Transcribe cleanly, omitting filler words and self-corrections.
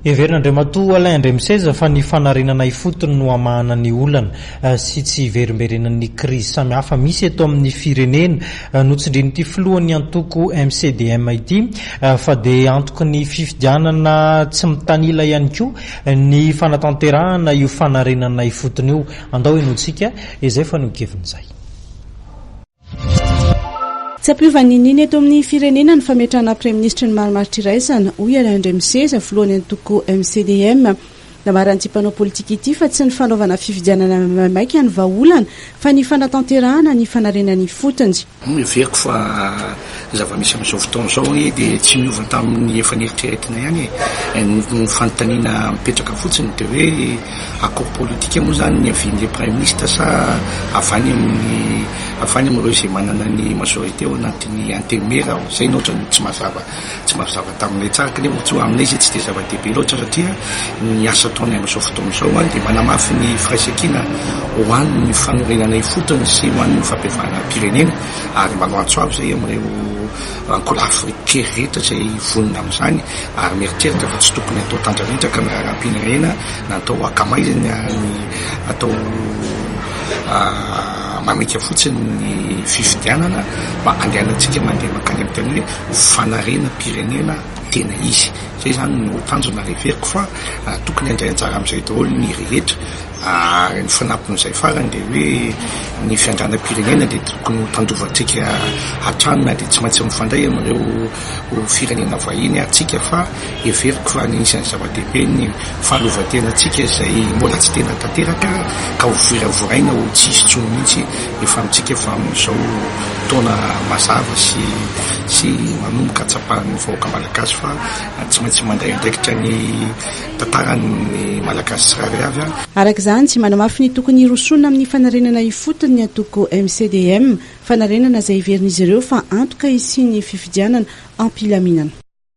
Heverin'Andriamatoa Alain Andriamiseza fa ny fanarenana ifotony no hamahana ny olana sy tsy hiverimberenan'ny krizy samihafa misy eto amin'ny firenena. Notsindrin'ity filohan'ny antoko MCDM ity fa dia antoky ny fifidianana tsy mitanila ihany koa ny fanatanterahana io fanarenana ifotony io. Andao henointsika izay fanehoan-keviny izay. Tsy hampiova n'inon'inona eto amin'ny firenena ny fametrahana praiminisitry ny marimaritra iraisana, hoy Alain Andriamiseza, filohan'ny antoko MCDM. Nambaran'ity mpanao politika ity fa tsy ny fanaovana fifidianana maimaika no vahaolana fa ny fanatanterahana ny fanarenana ifotony. Heveriko fa ny zava-misy amin'izao fotoana izao anie dia tsy miova tamin'ny efa neritreretina ihany e. Ny fanontaniana mipetraka fotsiny dia hoe accord politique moa izany ny avian'ilay praiminisitra sa avy any amin'ny avy any amin'ireo izay manana ny majorité ao anatin'ny antenimiera? Izay no ohatran'ny tsy mazava tsy mazava taminay tsara kanefa tsy aminay izay tsy dia zava-dehibe loatra satria ny asa ataonay amin'izao fotoana izao dia manamafy ny firaisankina ho an'ny fanorenana ifotony sy ho an'ny fampihavanam-pirenena ary manao antso avo izay amin'ireo ankolafy kery rehetra izay vonona amin'izany ary mieritreritra fa tsy tokony atao tandrarindraka ny raharaham-pirenena na atao ankamaizina ny atao maimaika fotsiny ny fifidianana mba andehanantsika mandeha mankany amin'ny tena hoe fanarenam-pirenena tena izy. Izay izany no tanjona ary heveriko fa tokony handray anjara amin'izay daholo ny rehetra ary ny fanampin'izay farany dia hoe ny fiandranam-pirenena dia tokony ho tandrovantsika hatrany na dia tsy maintsy mifandray amin'ireo firenena vahiny ary tsika fa heveriko fa anisan'ny zava-dehibe ny fahaleovantenantsika izay mbola tsy tena tanteraka ka ho voravораina ho tsy hisy intsony mihitsy efa amintsika fa amin'izao taona mazava sy sy manomboka tsapan'ny vahoaka malagasy fa tsy maintsy mandray andraikitra ny tantaran'ny malagasy tsirairay avy. Araka izany, tsy manamafy ny tokony hirosoana amin'ny fanarenana ifotony ny antoko MCDM, fanarenana izay heverin'izy ireo fa antoka hisian'ny fifidianana am-pilaminana.